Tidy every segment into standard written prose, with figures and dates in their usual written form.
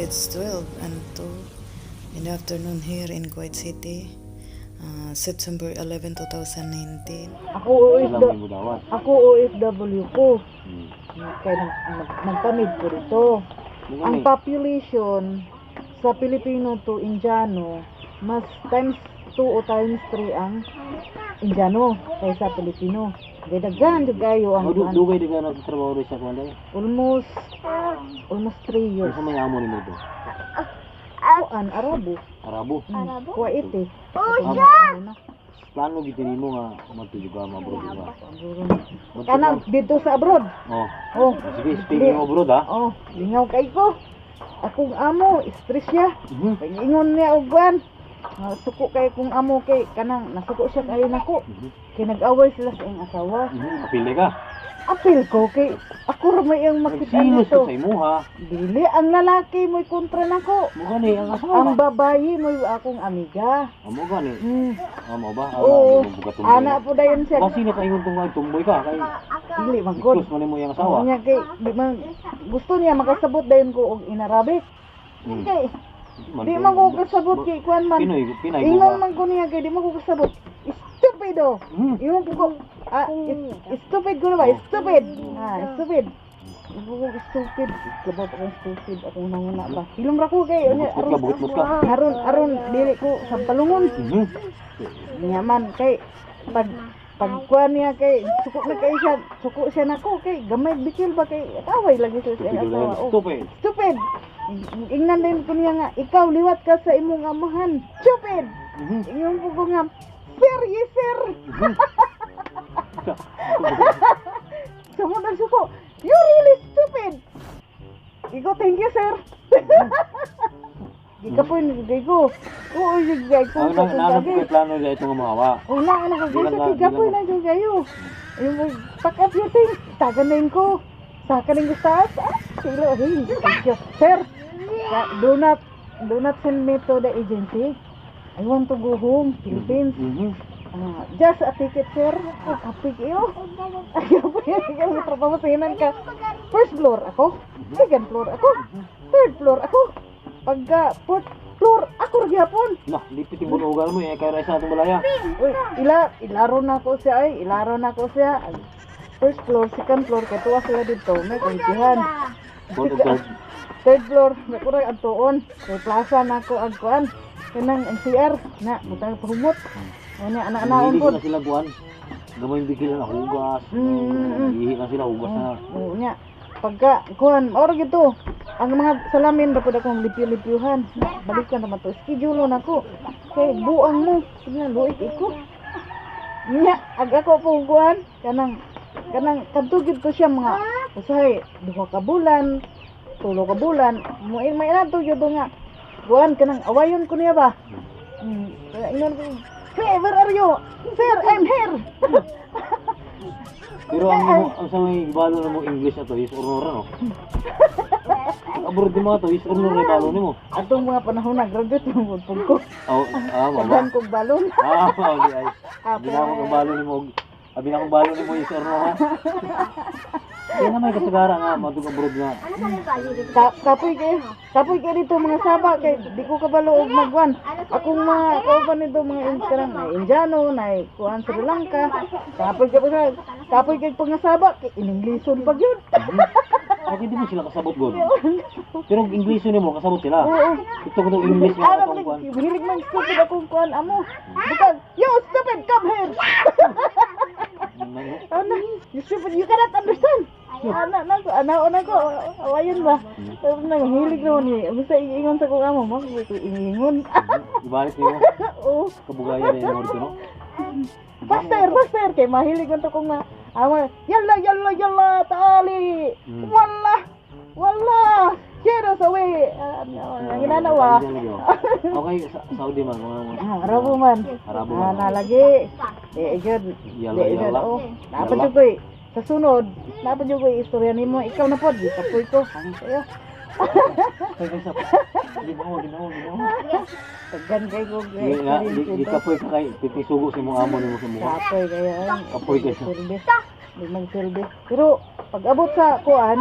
It's 12 and 2 in the afternoon here in Kuwait City. September 11, 2019. Ako Sila OFW, may mudawat. Ako OFW ko. Kaya nagtamid ko dito. Mao Ang ni. Population sa Pilipino to Indiano, mas times 2 o times 3 ang Indiano kaysa Pilipino. Kaya daghan jud kayo ang Oh, dugay di ka nagtrabaho rin sa kuan dai. Almost 3 years. Unsa may amo nimo to? Kuan, Arabo. Arabo. Arabo? Kuwait eh. Oh, siya! Plano gid nimo nga madto ka, ma-abroad ka? Madto Kanang ka. dito sa abroad. Oh. Oh, Sige, speaking of abroad ha. Oh, lingaw kay ko. Akong amo, stress siya. Ingon niya og kuan. Nga, suko kay kong amo kay kanang nasuko siya kayo nako. Kay nag-away sila sa iyang asawa. Apil ka. Apil ko kay ako ra may iyang makita Nagsilos nito. ka sa imuha. Dili ang lalaki mo'y kontra nako. Mo gani ang asawa. Ang babayi mo'y akong amiga. Amo gani. Amo ba? Oo. Ana, buka. Ana po dayon siya. Basi na kaingon tong nga tumboy ka kay Dili man gud. close man nimo iyang asawa. Niya kay di man gusto niya makasabot dayon ko og inarabic. Kay di man ko kasabot kay kuan man. Pinoy, Pinay ko Ingon ba? man ko niya kay di man ko kasabot. Stupido. Ingon ko, ah, stupid ko na ba? Stupid. Ah, stupid. Ingon ko stupid. Kabot akong stupid akong nanguna ba. Hilom ra ko kay unya Bukot ka, aron bukot ka. aron dili ko sampalungon. Niya man kay pag kuan niya kay suko na kay siya, suko siya nako kay gamay bikil ba kay away lagi siya sa Stupid asawa. lang. Oh. Stupid. Stupid. Ingnan din ko niya nga ikaw liwat ka sa imong amahan. Stupid. Ingon po ko nga, "Sir, yes sir." Sumunod suko. "You really stupid." Iko, "Thank you, sir." Gikapoy ni ko. Oo, yung gay ko. Ang na na po kay plano nila itong mga hawa. Una, ano ko Bilang sa bilang gigapoy na jud kayo. Yung mo, pack up your things. Tagan na yun ko. Sa kaning gustaas. Ah, silo. Hey, thank you. Sir, do not send me to the agency. I want to go home, Philippines. Ah, just a ticket, sir. Ah, kapoy kayo. Ay, kapoy kayo. Trabaho sa hinan ka. First floor ako. Second floor ako. Third floor ako. Pagka fourth floor, ako ra gyapon. Lah, lipit yung bunugan mo eh kay ra sa atong balaya. Uy, ilaro na ko siya ay, ilaro na ko siya. First floor, second floor, kay tuwa sila dito, may kultihan. Fourth ug third. Third floor, may kuray ang tuon. Kay plaza na ko ang kuan. Kanang NCR na butang pahumot. Ano anak-anaon Hindi pod. na sila buwan. Gamay bikil na hugas. Ihi na sila, hugas na. Oo nya. Pagka kuan, oro gito. Ang mga salamin ra pud akong lipyo-lipyuhan. Balikan naman to. Schedule na ko. Kay buang mo, tingnan luit iko. Nya, ag ako po kuan kanang kadto gid ko siya mga usahay 2 ka bulan, 3 ka bulan, mo may nato gyud nga kuan kanang awayon ko niya ba. Kaya ingon ko, "Hey, where are you?" "Sir, I'm here." Pero ang imo ang sa may balo na mo English ato is or no ra, no. Abroad di mga to is or no ra balo nimo. Atong mga panahon na graduate mo pud ko. Oh, ah, mo ba? Daghan kog balon. Ah, di ay. Ah, Abi na akong balo nimo abi na akong balo nimo is or no ha. Kaya na may kasagara nga matug abroad nga. Kapoy kay dito mga saba kay di ko kabalo og magwan. Akong mga kauban nito mga kanang na Indiano na kuan Sri Lanka. Kapoy kay kapoy kay pangasaba kay ininglison pa gyud. Okay, di mo sila kasabot god. Pero og English nimo kasabot sila. Oo. Ito ko English nga Ano atong kuan. man hilig man stupid akong kuan amo. Because you stupid, come here. Ano, you stupid, you cannot understand. Ana na ko, ana na ko, awayon ba? Pero nang hilig naman ni, basta iingon sa kong amo, mo ko iingon. Ibalik nimo. Oo. Kabugaya na yung no. Faster, faster kay mahilig man to kong ma ama, yalla yalla yalla taali. Wala. Wala. Cheers away. Ano, ang ginanawa. Okay, sa Saudi man mga Ah, Arabo man. Arabo Ah, man. nalagi. Eh, jud. Yalla, Di, jud, yalla. oh. Dapat Yalla. jud koy sa sunod, dapat jud koy istorya nimo. Ikaw na pod, kapoy ko. Ang kayo. Kay kay sa ginawa, ginawa, ginawa. Tagan kay ko. Di nga, di kapoy ka kay pipisugo sa imong amo nimo sa mukha. Kapoy kayo. Kapoy kayo. Silbi. Di magsilbi. Pero pag abot sa kuan,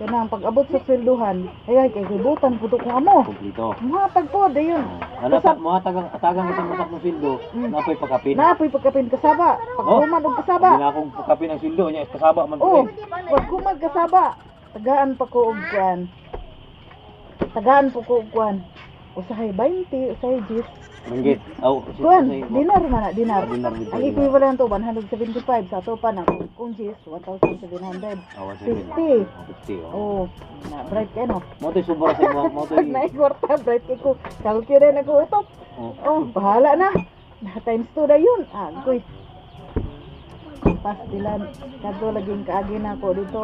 Kanang pag-abot sa swelduhan, ay ay kay gibutan pud kong amo. Kompleto. Muhatag po dayon. Ano pa mga tagang tagang isang masak ng sweldo, napoy pakapin. Naapoy pagkapin kasaba. Pagkuman og kasaba. Hindi na akong pakapin ang sweldo niya kasaba man Oh, po. Eh. pagkuman kasaba. Tagaan pa ko og kuan. Tagaan po ko og kuan. Usahay 20, usahay 10. Ringgit. Aw, Kuan, dinar man na, dinar. Dinar dito, Ang dinar. equivalent to 175 sa ato pa na kung 10, 1,750. Oh, 50. 50. Oh. Oh, na bright kay no. Mo to'y sobra sa imo, mo Pag to'y naikwarta, bright kay ko. Calculate na ko ito. Oh. Oh, bahala na. Na times 2 na yun. Ah, goy. Pastilan. Kadto laging kaagi na ako dito.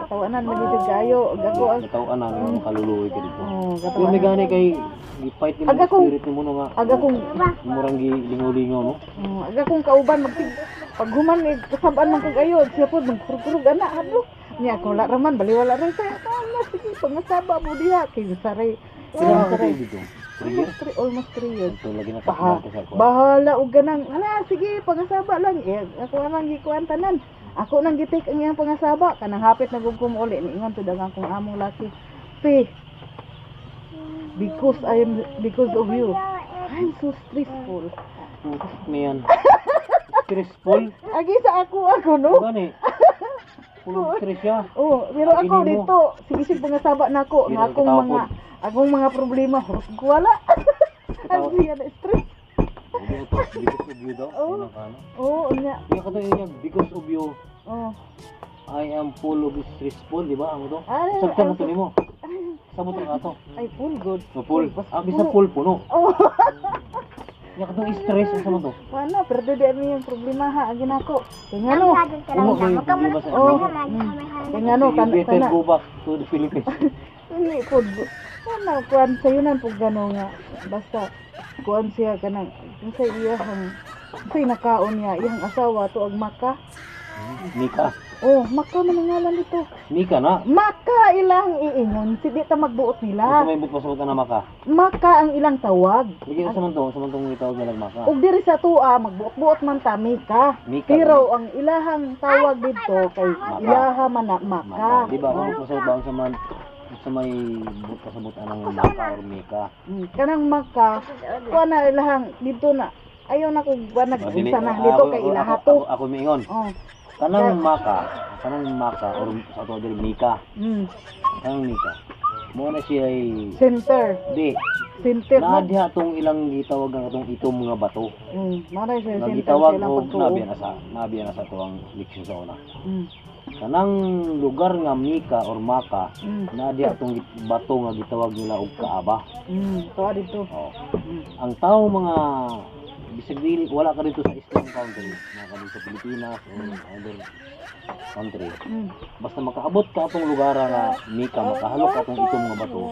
Katawanan lagi jud kayo. Ug ako ang Nataw-an na nga makaluluoy ka dito. Oh, Pero may katawanan. gani kay gi-fight nimo Aga kong- spirit nimo no nga. aga kong Murang gi lingaw-lingaw no. Oh, aga kong kauban magtig paghuman eh, kasabaan man kag ayo siya pod magkurog ana hadlo. Nya ako wala raman baliwala ra sa ana sige pangasaba mo diha kay saray. Pila ka Saray. tuig dito? 3 years. Almost 3, almost 3 years. Ito lagi na Baha, ka sa ko. bahala og ganang ala sige pangasaba lang eh, ako ang gikuan tanan. Ako nang gitik ang iyang pangasaba kanang hapit na gud ko uli niingon to dagang kong among laki. Pe, because I am because of you. I'm so stressful. Putik na yan. Stressful. Agi sa ako ako no. Gani. Puro stress siya. Oh, pero ako Ini mo. dito, sige sige pangasaba na ako Hindi ang na akong katapon. mga problema hurot ko wala. Ang siya na stress. Hindi ito, because of you daw. Oh. Yun ang ano. Oo, unya. Yung kato yun yung because of you, Oh. I am full of stressful, di ba? Ang ito? Ay, Sabtan na to nimo. Sabot ang ato. Ay, full good. No, full. Bas- Ah, bisa full puno. Oh. Yung katong stress, ang sama to. Wala, pero di ami yung problema ha, agi nako. Kaya nga no, Puno ba yung problema sa Oh. Kaya nga no, You kana better kana. go back to the Philippines. Hindi po. Wala, kuan sayo nan pug gano nga. Basta kuan siya kanang sa iyang sa nakaon niya iyang asawa to ang Maka. Mika. Oh, Maka man ang ngalan dito. Mika na. Maka ilang iingon, si di ta magbuot Gusto nila. may but pasabot na maka. Maka ang ilang tawag. Lagi sa man to, sa man tong gitawag na maka. Ug diri sa tuwa magbuot-buot man ta Mika. Mika. Pero ang ilahang tawag dito kay Maka. ilaha man na Maka. Maka. Di ba? Kung pasabot ba sa man sa may but pasabot anang maka or Mika. Kanang Maka, kuan na ilahang dito na. Ayaw na kung kuan Oh, dili. nag-unsa na Ah, dito kay ilaha to. Ako miingon. Oh. Kanang maka or sa ato diri Mika. Kanang Mika. Mo na siya ay Center. di Center naa mo. diha tong ilang gitawag ang atong itom nga bato. Mao na siya Nga center sa gitawag ilang og pagtuo. nabiya na sa tuang leksyon sa una. Kanang lugar nga Mika or Maka naa diha tong bato nga gitawag nila og Kaaba. Tuwa dito. Oh. Ang tao mga bisag dili wala ka dito sa Islam country, na ka dito sa Pilipinas or other country. Basta makaabot ka atong lugar nga Mika, makahalok ka atong itom nga bato,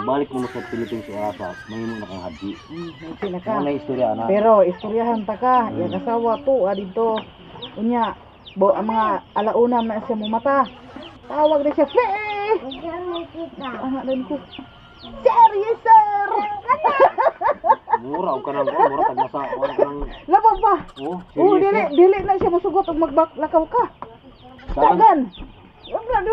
balik mo sa Philippines o asa, mahimo na kang haji. May na ka. Mo na istorya ana. Pero istoryahan ta ka, iyang asawa to dito. Unya, bo ang mga alauna na siya mumata. Tawag na siya, Fe! Ana din ko. Sir, yes sir! Mura og kanang kuan, mura tag nasa mura kanang Labaw ba? oh, Oh, serious. dili eh. dili na siya musugot og magbaklakaw ka. Dagan. Dagan.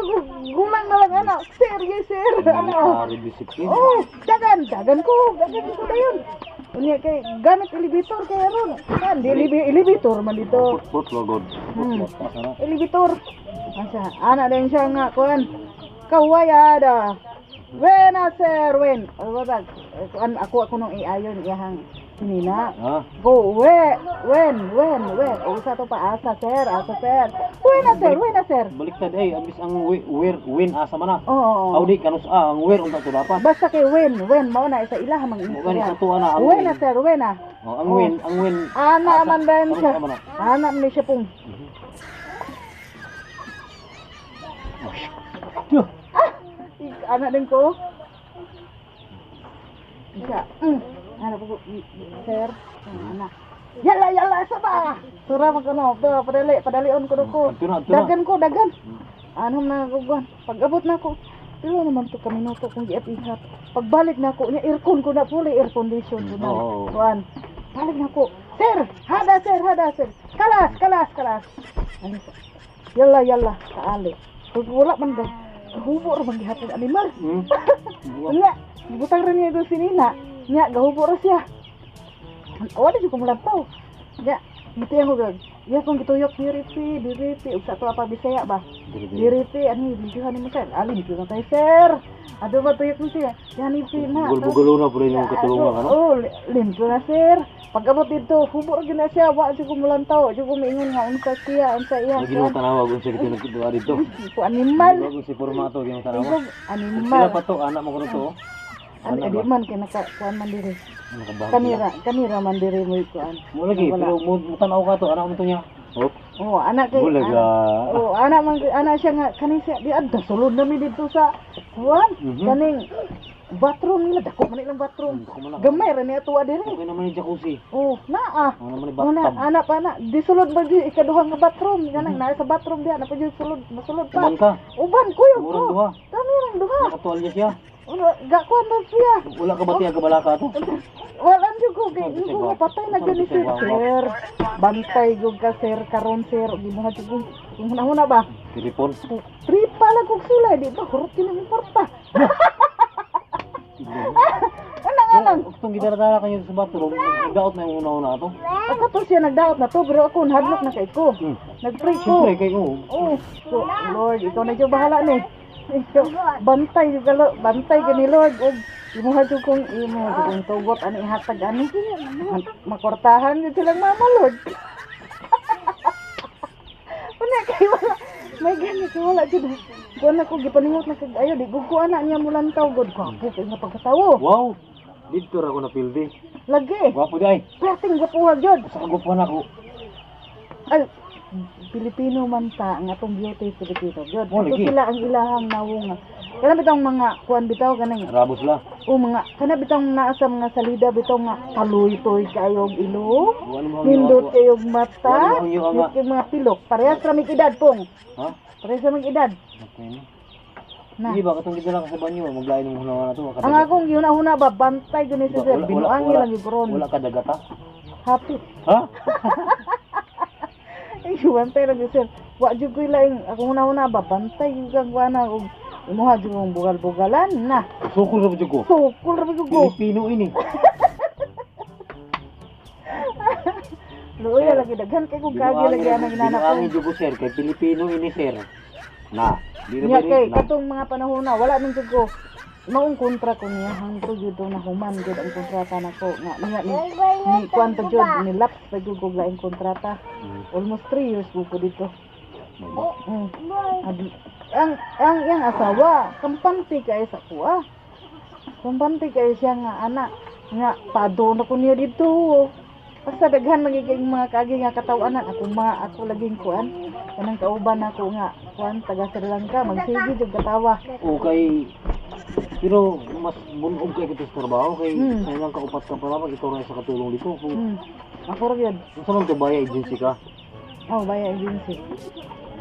Gulang na lang ana. Sir, yes sir. Ano? Military discipline. Oh, dagan, dagan ko, dagan ko dayon. Unya kay gamit elevator kay aron. Kan di elevator man dito. Put put logod. Put put asa na. Elevator. Asa, ana din siya nga kuan. Kawayada. When ah, sir, when? O ba kuan ako ako nung iayon iyahang sinina. Ha? Go, we, when. O sa to pa asa sir, asa sir. When ah, sir, when ah, sir. Baliktad ay abis ang where win asa man na. Oo. Aw di kanus a ang where unta to dapat. Basta kay when mao na isa ilaha mang Mo gani istorya. sa tuwa na ang When win. ah, sir, when ah. Oh, ang win, ang win. Ana Asa- man dan kanus siya. a man na. Ana man ni siya pong. Duh. Ana din ko. Isa. Ana po ko, sir. Ana. Yala yala sa ba. Sura man kuno, do padali padalion ko ko. Adto na, adto na. Dagan ko, dagan. Ano na guguan. Pag abot na ko, pilo naman to kami minuto kung giat-ihat. Pagbalik na ko, nya aircon ko na fully air condition ko na. Oo. Kuan. Balik na ko. Sir, hada sir, hada sir. Kalas, kalas, kalas. Ano ko? Yalla, yalla, kaali. Pag wala man ga. Hubo ra man gihapon animal. Buang. Nya, butang ra niya doon sinina. Nya, gahubo ra siya. Wala jud ko mulantaw. Nya, ngiti ako gag. Iya kong gituyok diri pi, diri pi, ug sa ato pa Bisaya ba. Dili, dili. Diri pi, ano limpyuhan nimo sir. Ah, limpyo na tayo sir. Ado ba tuyok mo siya? Yani pi na. Bugol-bugolo na po rin yung katulungan, ano? Oh, limpyo na sir. Pag abot dito, hubo ra gyud na siya, wa jud ko mulantaw, jud ko miingon nga unsa siya, unsa iya. Lagi nung tanawag kung siya dito nagduwa dito. Ko animal. Kung si formato, ginong tanawa. Ikaw, Sila animal. pa to, anak mo ko to. Oh. Ano, Anak di ba? man kay naka kuan man diri. Ano ka ba? Kanira, kanira man diri mo kuan. Mo lagi, Wala. pero mo tanaw ka to, anak mo to niya. Hop. Oh, anak kay Bulaga. Oh, anak man anak siya nga kani siya di adda sulod nami dito sa kuan kaning bathroom nila dako man ilang bathroom. Dako man na. Gamay ra niya tuwa diri. Okay naman yung jacuzzi. Oh, naa. Ano naman yung Oh, na, bathtub. anak pa na. Di sulod ba di ikaduha nga bathroom? Kanang naa sa bathroom diha na pa jud sulod, masulod pa. Uban ka. Uban kuyo Murang ko. duha. Kami rang duha. Nakatuwalya siya. Ano, ga kuan na siya. Wala ka ba tiya kabalaka to? Wala jud ko kay Ano, ko ba? patay na gyud ni Ano, sir. ba? Sir, bantay gyud ka sir karon sir, gibuhat jud ko. Huna-huna ba? Kiripon. Tripa lang kog sulay, di ba? Hurot kini mong kwarta. Ano nga lang? Itong gidara-dara kanyo sa bathroom, nagdaot na yung una-una to. Ako to siya nagdaot na to, pero ako nahadlok na kay ko. Nagpray ko. Siyempre, kay oh. Oh, so, Lord, ikaw na jud bahala ni. Ikaw, bantay jud ka, bantay ka ni Lord. Og imuha jud kong imo jud kong tugot ani ihatag ani. Makortahan jud silang mama, Lord. Una kay wala may gani kay wala jud. Kuan ako gipaningot na kag ayo di gud ko ana niya mulantaw gud gwapo kay nga pagkatawo. Wow! Dito ra ko na pildi. Lagi. Gwapo di ay. Perting gwapuha jud. Sa kagwapuhan ako. Ay, Pilipino man ta ang atong beauty Pilipino jud. Oh, Ito lagi. sila ang ilahang nawong. Kana bitong mga kuan bitaw kanang Arabo sila. o mga kana bitong naa sa mga salida bitaw nga kaluy-toy kayog ilong. Wala mo ang Nindot kayog mata. Wala mo ang iyo, Nindot kayong mga pilok. Parehas ra mig edad pong. Ha? Parehas ra mig edad. Okay na. Na. Hindi ba katong gidala ka sa banyo, maglain mo huna na to. Ang akong gihuna-huna ba bantay gyud ni si sir. Binuang lang gyud ron. Wala ka dagata. Happy. Ha? Ay, bantay lang gyud sir. Wa jud koy laing akong huna-huna ba bantay gyud kang kuana og imuha jud kong bugal-bugalan na. Sukol ra ba jud ko? Sukol ra gyud ko. Pilipino ini. Luoy lagi daghan kay kung kagi lagi anang inana ko. Binuangin jud ko sir, kay Pilipino ini sir. Na. Di ra Nya ba kay ni? Na. katong mga panahon na wala nang jud ko maong kontra ko niya hangtod jud na human jud ang kontrata nako nga niya ni kuan pa jud ni lapse pa jud kog laing kontrata. Almost 3 years ko dito. Ang iyang asawa kampante kay sa kuha. Kampante kay siya nga ana nga pado na ko niya dito. Basta daghan magiging mga kaagi nga katawanan ako ma ako laging kuan kanang kauban ako nga kuan taga Sri Lanka magsige jud katawa. Okay. Pero mas bunog kay kita sa trabaho kay sa ilang kaupat ka pala pag ikaw na isa katulong dito. Kung Ako ra gyud. unsa man to baya agency ka? Oh, baya agency.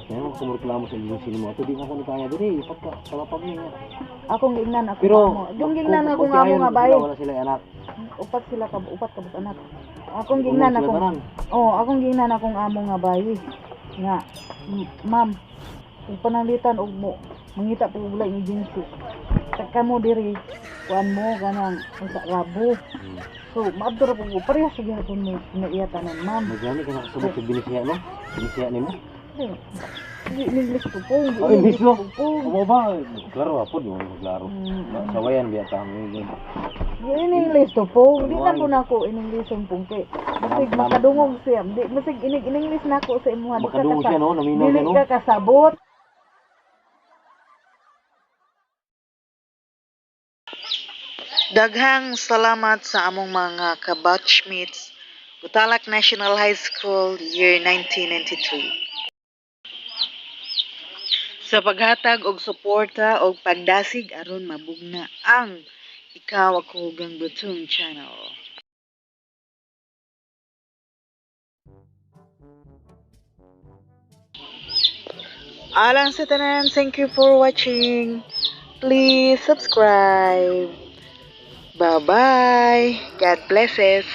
Kaya mo kung reklamo sa agency nimo ato di na ako ni kaya diri ipat ka palapag niya. Akong giingnan ako Pero amo. Yung giingnan akong amo nga bay. bay. Wala sila anak. Upat sila ka upat ka anak. Akong giingnan Sila akong tanan. Oh, akong giingnan akong amo nga bayi. Nga, ma'am, ug pananglitan og mo mangita po og laing agency. Taka mo diri, kuan mo kanang unsa rabo. So, maadto ra po ko parehas sa gihapon mo na iya tanan, ma'am. Magani ka nakasabot sa binisaya no? Binisaya nimo? Di English ko po. Oh, English no? Po. Amo ba? Klaro po, di mo klaro. Sawayan biya ta mo. In English to po. Di na po nako in English ang pungke. Basig makadungog siya. Di basig inig in English nako sa imuha. Di ka Makadungog siya no, naminaw Dili siya no. ka kasabot. Daghang salamat sa among mga ka-batchmates, Gutalac National High School, year 1993. Sa paghatag og suporta og pagdasig aron mabugna ang Ikaw Ako Gang Butong Channel. Alang sa tanan, thank you for watching. Please subscribe. Bye-bye. God blesses.